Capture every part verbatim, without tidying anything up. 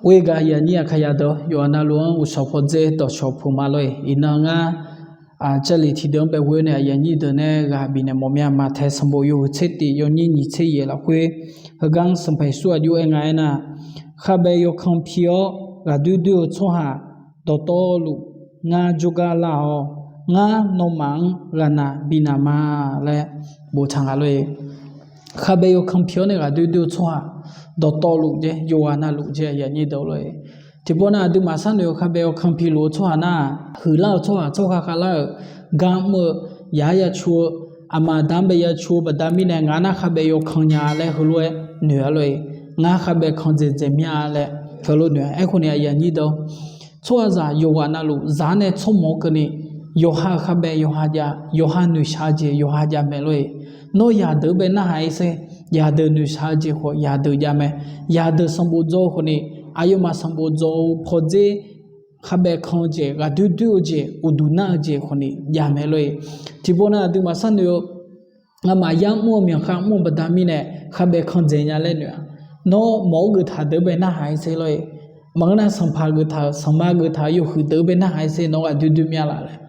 Ghoer gaq aqyuif aqnyir aqkaqyaq deuq, yawqghaq navluf-anr uqshawq pawdzer dawqshawq puq ma lor-eq. Iqnan ngar Jarlif tiqdeuq-anr bae ghoer nae aqyuif aqnyir deuq nae ghaq bifnaeq mawf mya. Maqtaeq sanqbof yawhuiq tser tif yawnyir nyiq tser yaeq lafkhoer, heugar-anr Sanqpaq Yeqsur aqjox-aer nga aernar, kharbae yawkan pi-awr ghaqdoer doer-eu tsawrhaq dawqtawvluf ngar jawrgar lar-awq. Ngar nawmaf-anr ghaqnaq binaq ma laer boftaq nga lor-eq. Kharbae yawkan pi-awr nae ghaqdoer doer-eu tsawrhaq dawqtawvluf jeq, yawqghaq navluf jeq, aqyuif aqnyir deuq lor-eq. Tiqpov nav aqduimaf sharnoeq-eu kharbae yawkan piluf-eu tsawrhaq nar, huiqlar-euq tsawrhaq tsawrhaq khavlar-euq gar mr-eu, yaq-aer ya cu-eu, aqma aqda-anr bae ya cu-eu baqda mirnae ngaq nar kharbae yawkan nya laer heulof-aer noeq-a lor-eq. Ngar kharbae kan dzaeqdzaeq mir-a laer heulof noeq-a. Aerkhawf ni aqyuif aqnyir deuq, tsawrhaqzaq yawqghaq navluf zaq-anr nae tsawrmawf-eu keuvni, yawqha-euq kharbae yawqha jav, yawqha noeqshaq-eu jeq yawqha jav mae lor-eq. Nawr yaqdeuq-anr bae narhaq-ir sher, yaqdeuq noeqshaq-eu jeq khawf yaqdeuq jav mae. Yaqdeuq sanqbof dzaw-eu khawf ni, aqyawfmaf sanqbof dzaw-eu pawdzer, kharbae kan-eu jeq, ghaqdoer doer-eu jeq, uqduq nar-eu jeq khawf ni jav mae lor-eq. Tiqpov nav aqduimaf sharnoeq-eu, ngamaf yar mr-eu myawqkhav mr-eu baqda mirnae kharbae kan dzaeq nya laer noeq-a. Nawr mawq-awr geuftaq deuq-anr bae narhaq-ir sher lor-eq. Maqngeur nar sanqpaq geuftaq-euq, sanqma geuftaq-euq, yawhuiq deuq-anr bae narhaq-ir sher, nawq ghaqdoer doer mya laf laer.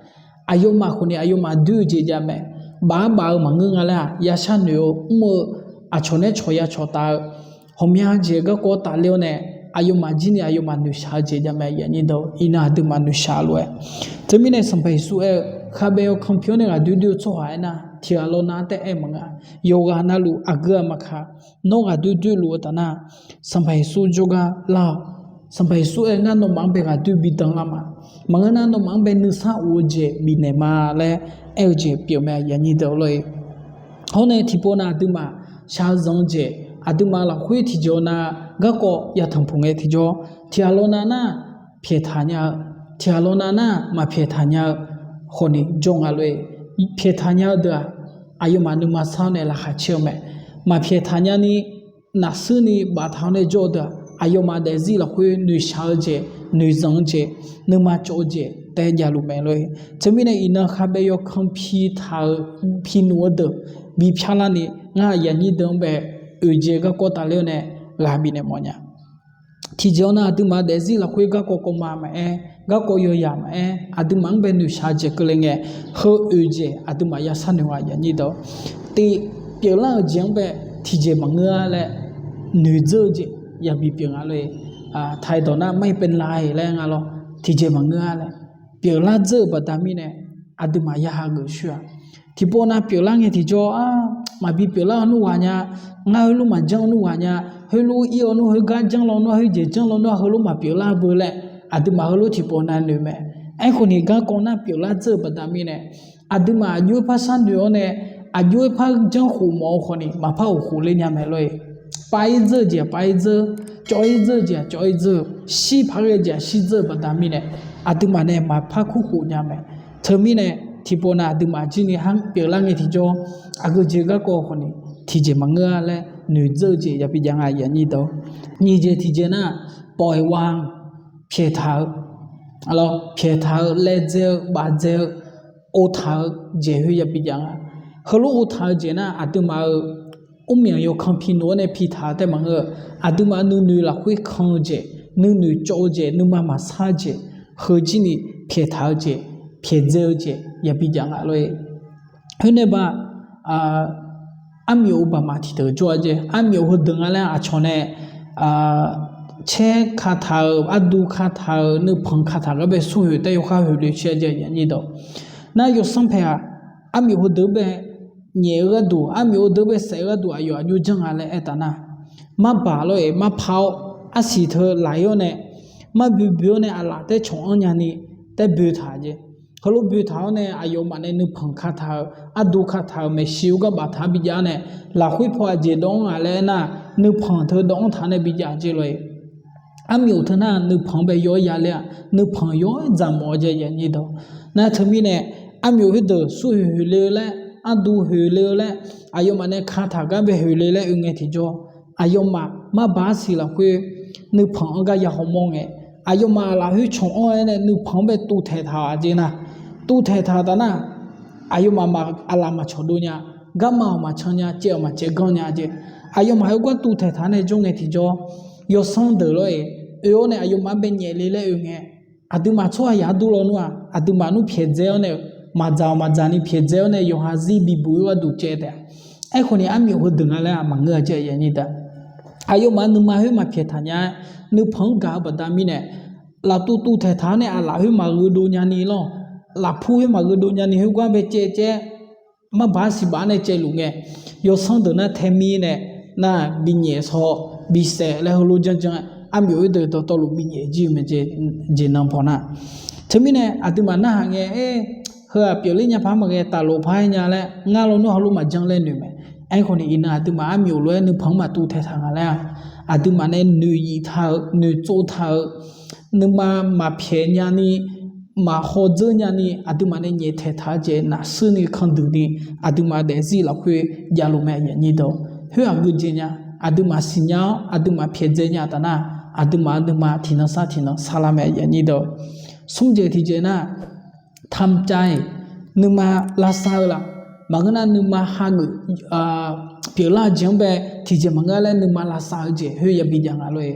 Aqyawfmaf khawf ni aqyawfmaf doer-eu jeq jav mae. Baf-aer baf-eu maqngeur nga laer-aq, ya sharnoeq-eu mr-eu, aqcawq nae cawq ya cawq taf-eu, ghawqmya jeq garkawv tafler-awr nae, aqyawfmaf jir ni aqyawfmaf noeqshaq-eu jeq jav mae. Iqnan aqduimaf noeqshaq lof-aer, teumirnae Sanqpaq Yeqsur aer-eu, kharbae yawkan pi-awr nae ghaqdoer doer-eu tsawrhaq aernar, tiqghaq lawnav-anr taef-aer maqngeur-a. Yawqghaq navluf aqgeu aqmaqkaq, nawr ghaqdoer doer luf-eu taf nar, Sanqpaq Yeqsur jawrgar lar-awq. Sanqpaq Yeqsur aer-eu, ngar nawmaf-anr bae ghaqdoer bi dan lar ma. Maqngeur nar nawmaf-anr bae nuisar of-eu jeq bifnaeq ma laer aer-eu jeq pyeuf mae, aqyuif aqnyir deuq lor-eq. Hawr nae tiqpov nav aqduimaf shaqzanq-eu jeq, aqduimaf lafkhoer tiqjeq-awr nav garkawv yatanq puq ngae tiqjawr, tiqghaq lawnav nar pyaeqtaq nya-eu, tiqghaq lawnav nar maqpyaeqtaq nya-eu khawf ni jawr nga lor-eq. Pyaeqtaq nya-eu deuq-aq, aqyawfmaf nuima sar-awr nae laqkhaq caer-eu mae. Maqpyaeqtaq nya ni nafsuir ni baftaq-awr nae jawr-eu deuq-aq, aqyawfmaf daefzir lafkhoer noeqshaq-eu jeq, noeqzanq-eu jeq, nuima cawv-eu jeq taef-aer javluf mae lor-eq. Teumirnae iqnan kharbae yawkan pi taq-eu, pi nuf-eu deuq bi pyar larni, ngar aqyuif aqnyir deuq-anr bae oeq jeq garkawv tafler-awr nae ghaq bifnaeq mawf nya. Tiqjeq-awr nav aqduimaf daefzir lafkhoer garkawv kawv ma maqaer, garkawv yawzaq maqaer, aqduimaf-anr bae noeqshaq-eu jeq keuvle ngae, heu oeq jeq aqduimaf ya sharnoeq nga, aqyuif aqnyir deuq. Tiq, pyeuflar-euq jeq-anr bae tiqjeq maqngeur-a laer noeqdzeur-eu jeq yabi pyeuf nga lor-eq. Taqdawq nar ไม่เป็นไร laer nga lawr, tiqjeq maqngeur-a laer pyeuflar dzeur-euq baqda mirnae, aqduimaf ya hageuf shuir-a. Tiqpov nav pyeuflar ngae tiqjawr-a, maqbi pyeuflar-eu nmr ghaq nya, ngar heulof maqjanr-eu nmr ghaq nya, heulof ir-awr nmr, heugar janr lawnmr, heujeq janr lawnmr, heulof maqpyeuflar beu laer, aqduimaf heulof tiqpov nav noeq mae. Aerkhawf ni garkawv nar pyeuflar dzeur-euq baqda mirnae, aqduimaf aqjox-aer par sharnoeq-awr nae, aqjox-aer par janrkhof mawf-eu khawf ni maqpar ghofkhof ler nya mae lor-eq. Pav-ir dzeur-eu jeq-aq pav-ir dzeur, cawv-ir dzeur-eu jeq-aq cawv-ir dzeur, shir paq ghae-eu jeq-aq shir dzeur-eu baqda mirnae, aqduimaf nae maqpar kurkhof nya mae. Teumirnae, tiqpov nav aqduimaf jir ni har pyeuflar ngae tiqjawr, aqgeujeq garkawv khawf ni tiqjeq maqngeur-a laer noeqdzeur-eu jeq yabi jav nga, aqyuif aqnyir deuq. Nyiq jeq tiqjeq nar, pawf-iq wa-anr pyaeqtaq-eu, pyaeqtaq-eu, laevdzae-eu, bafdzae-eu, ovtaq-eu jeq khoer yabi jav nga. Heulof ovtaq-eu jeq nar, aqduimaf-euq mrmyanq yawkan pi nuf-awr nae pitaq-eu tae maqngeur-eu, aqduimaf nuinoeq lafkhoer kan-eu jeq, nuinoeq cawv-eu jeq, nuima maqsar-eu jeq, heujir ni pyaeqtaq-eu jeq, pyaeqdzae-eu jeq yabi jav nga lor-eq. Khoernae ba, armyof-eu baqmaf tiqdeuq jawr-a jeq, armyof heudeuq nga laer aqcawq nae caer kataq-euq, ardu kataq-euq, nuipanq kataq gar bae surhoeq taef yawkhav hoeq loe caer-a jeq, aqyuif aqnyir deuq. Nar yawsanr paeq-aq, armyof heudeuq bae nyaef-eu gharduq, armyof heudeuq bae saef-eu gharduq aqyawf aqjox janr nga laer aertaq nar, marbaq lor-eq, marpar-awr, arsiq teu laq-ir-awr nae, marboe boe-awr nae aqlaf taer cawq-anr nyani taer boetaq jeq. Heulof boetaq-awr nae aqyawfmaf nae nuipanq kataq-euq, ardu kataq-euq maeqshi-eu gar baftaq-anr bijav-awr nae, lafkhoer paw aqjeq dawv-anr nga laer aernar, nuipanq teu dawv-anr taq nae bijav jeq lor-eq. Armyof teu nar nuipanq bae yaw-aer ya ler-aq, nuipanq yaw-aer dzaqmawf-eu jeq, aqyuif aqnyir deuq. Nar teumirnae, armyof khoerdeuq surhoeq hoeq le-eu laer, ardu hoeq le-eu laer, aqyawfmaf nae kataq gar bae hoeq le laer oe ngae tiqjawr, aqyawfmaf marbaq arsiq lafkhoer nuipanq-anr gar ya hawmawr ngae, aqyawfmaf aqlaf khoer cawq-anr-aer nae nuipanq-anr bae tuvtaeq taq-aq jeq nar, tuvtaeq taq taf nar, aqyawfmaf aqlaf maqcawq dov nya, garma-awq maqcan nya, caev-awq maqcaev ganr nya jeq. Aqyawfmaf khoergar tuvtaeq taq nae jawr ngae tiqjawr, yawsanr deuq lor-eq, oe-awr nae aqyawfmaf-anr bae nyaef le laer oe ngae, aqduimaf tsawrhaq yaq dur lawnmr-aq, aqduimaf nmr pyaeqdzae-awr nae, maqdzaq-awq maqdzaq ni pyaeqdzae-awr nae yawqha zir bibuq-ir gharduq caev taef-a. Aerkhawf ni armyawf heudeuq nga laer-aq maqngeur-a jaev yanyir da. Aqyawfmaf nuima khoer maqpyaeq taq nya-aer, nuipanq-anr gaq-eu baqda mirnae, laftuv tuv taeqtaq-awr nae aqlaf khoer maqgheu dov nyani lawr, lafpur khoer maqgheu dov nyani khoergar bae caev caev-aer, marbaq siqbaf-awr nae caevluf ngae, yawsanr deuq nar tae mir nae, nar binyaef shaw bisaef laer heulof janr janr-aer armyawf khoerdeuq dawqtawvluf binyaef jir-eu mae. Jeq nan paw nar, teumirnae aqduimaf narhaq ngae, aer, heu-aq pyeufler nya par maqghae taflof par-aer nya laer ngar lawnmr heulof maqjan laer noeq mae. Aerkhawf ni iqnan aqduimaf armyawf lof-aer nuipanq-anr maqtuv taeqtaq nga laer-aq, aqduimaf nae noeq yif taq-eu noeqtsov taq-eu nuima maqpyaeq nyani, maqhaw dzeur nyani, aqduimaf nae nyaeftaeq taq-eu jeq nafshuir ni kandui ni, aqduimaf daefzir lafkhoer javluf mae aqyuif aqnyir deuq. Khoer-aq geujeq nya, aqduimaf siqnya-awr aqduimaf pyaeqdzae nya taf nar, aqduimaf nuima tiqnan sar tiqnan sarlar mae aqyuif aqnyir deuq. Smr jeq tiqjeq nar, tamcav-iq, nuima lavsav-eu laf, maqngeur nar nuima hageuf, pyeuflar-eu jeq-anr bae tiqjeq maqngeur laer nuima lavsav-eu jeq khoer yabi jav nga lor-e.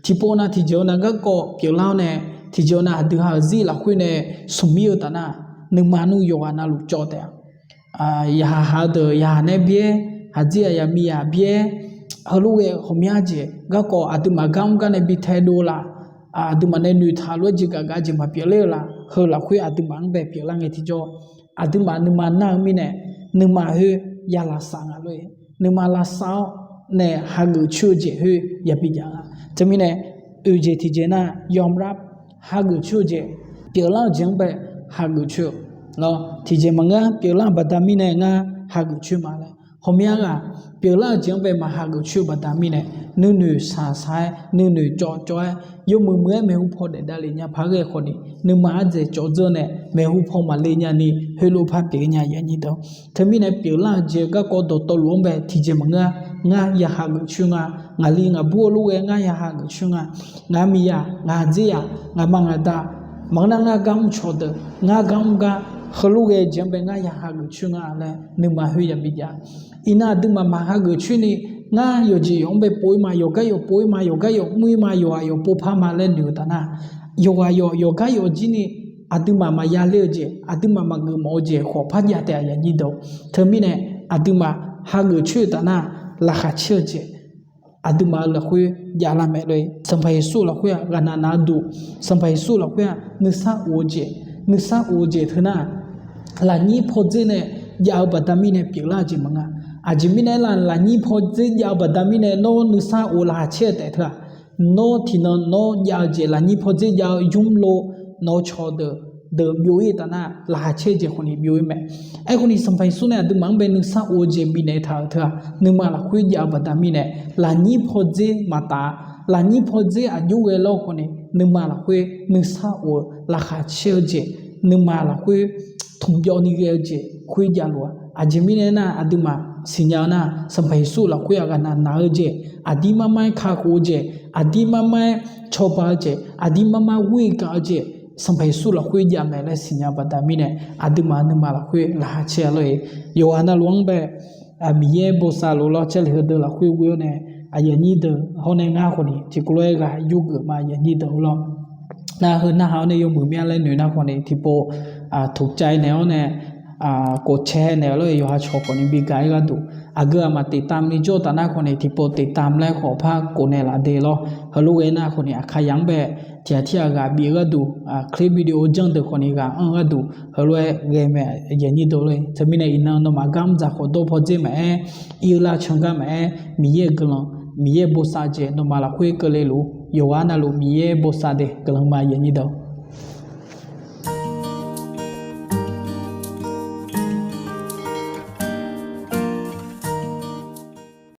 Tiqpov nav tiqjeq-eu nav garkawv pyeuflar-awr nae, tiqjeq-eu nav aqdui ha-euq zir lafkhoer nae smq mir-eu taf nar, nuima nmr yawqghaq navluf cawv taef-a. Yaqhaq haq-eu deuq yaqhaq nae byaer, haqdzir aqyaq miqyaq byaer, heulof ghae ghawqmya jeq garkawv aqduimaf gar mr gar nae bi taedov laf, aqduimaf nae noeqtaq lof-aer jeqgaf gaf jeq maqpyeuf ler-eu laf, heu lafkhoer aqduimaf-anr bae pyeuflar ngae tiqjawr, aqduimaf nuima nar-eu mirnae, nuima khoer ya lavsav nga lor-e. Nuima lavsav-awr nae hageuf coer-eu jeq khoer yabi jav nga. Teumirnae, oeq jeq tiqjeq nar yawmrlar, hageuf coer-eu jeq, pyeuflar-eu jeq-anr bae hageuf coer-eu lawr, tiqjeq maqngeur pyeuflar-eu baqda mirnae ngar hageuf coer ma laer, ghawqmya ghaq pyeuflar-eu jeq-anr bae maqhageuf coer-eu baqda mirnae, nuinoeq shaqshaq-aer nuinoeq cawvcawv-aer, yawmuiq muiq-aer maeqhu paw daef davlef nya par ghae khawf ni, nuima ardzaeq cawv dzeur nae maeqhu paw maqle nyani heulof par pyeuf nya yanyir deuq. Teumirnae pyeuflar-eu jeq garkawv dawqtawvluf-anr bae tiqjeq maqngeur-a, ngar ya hageuf coer nga, ngaqli ngaqbur-eu lof ghae ngar ya hageuf coer nga, ngaq miqyaq ngaq dzerzaq ngaqma ngaqda, maqngeur nar ngar gar mr cawqdeuq ngar gar mr gar, heulof ghae jeq-anr bae ngar ya hageuf coer nga laer nuima khoer yabi jav. Iqnan aqduimaf maqhageuf coer ni, ngar yawqjeq yawq-anr bae pov-ir ma, yawqgar yawq pov-ir ma, yawqgar yawq mr-ir ma, yawqghaq yawq pov par ma laer noeq-eu taf nar, yawqghaq yawq yawqgar yawq jir ni aqduimaf maqya ler-eu jeq, aqduimaf maqgeuf mawf-eu jeq khawf par jav taef-a yanyir deuq. Teumirnae aqduimaf hageuf coer-eu taf nar, laqkhaq caer-eu jeq aqduimaf-euq lafkhoer javlar mae lor-e. Sanqpaq Yeqsur lafkhoer-aq ghaqnaq naq-eu duq, Sanqpaq Yeqsur lafkhoer-aq nuisar of-eu jeq, nuisar of-eu jeq teu nar, lafnyir pawdzer nae jav-eu baqda mirnae pyeuflar-eu jeq maqnga. Aqjeq mirnae aernar, lafnyir pawdzer jav-eu baqda mirnae nawr nuisar of laqkhaq caer-eu taef teu-aq, nawr tiqnan nawr jav-eu jeq lafnyir pawdzer jav-eu nymr lov, nawq-eu cawqdeuq deuq byov-ir taf nar laqkhaq caer-eu jeq khawf ni byov-ir mae. Aerkhawf ni Sanqpaq Yeqsur nae aqduimaf-anr bae nuisar of-eu jeq bifnaeq taq-euq teu-aq, nuima lafkhoer jav-eu baqda mirnae lafnyir pawdzer maqtaf-a. Lafnyir pawdzer aqjox ghae lawr khawf ni nuima lafkhoer nuisar of-eu laqkhaq caer-eu jeq, nuima lafkhoer tmqbyawv ni ghae-eu jeq khoer javluf-a. Aqjeq mirnae aernar, aqduimaf siqnya-eu nar, Sanqpaq Yeqsur lafkhoer-aq ghaqnaq naq-eu jeq, aqdir mar mar-aer kakhof-eu jeq, aqdir mar mar-aer cawba-eu jeq, aqdir mar mar ghoer gaq-eu jeq, Sanqpaq Yeqsur lafkhoer jav mae laer siqnya baqda mirnae, aqduimaf nuima lafkhoer laqkhaq caer-a lor-e. Yawqghaq navluf-anr bae Miqyaer bosav luf lawr, Jarlif heudeuq lafkhoer ghoe-awr nae, aqyuif aqnyir deuq hawr nae ngar khawf ni tiqkawv lof-aer ghaq yurgeuf ma aqyuif aqnyir deuq-eu lawr. Nar heu narhaq-awr nae yawmuiq myav laer noeq nar khawf ni tiqpov tuqcav naeq-awr nae, kof cae naeq-eu lawr-e, yawqha cawq khawf ni bi gaq-ir gharduq, aqgeu aqmaf ติดตาม ni jawr-eu taf nar khawf ni tiqpov ติดตาม laer khawf par kof naeq laf de lawr. Heulof ghae nar khawf ni aqkar yaq-anr bae tiq ghaq tir ghaq ghaq bif-eu gharduq, clip video janr deuq khawf ni ghaq anr-eu gharduq heulof-aer ghae mae aqyuif aqnyir deuq lor-e. Teumirnae iqnan nawmaf gar mr dzaq khawf dawr pawdzer maqaer, ir-eu lar can gar maqaer, Miqyaer-euq guiqlanq, Miqyaer bosav jeq nawmaf lafkhoer keuvle luf-ur. Yawqghaq navluf Miqyaer bosav de guiqlanq ma aqyuif aqnyir deuq.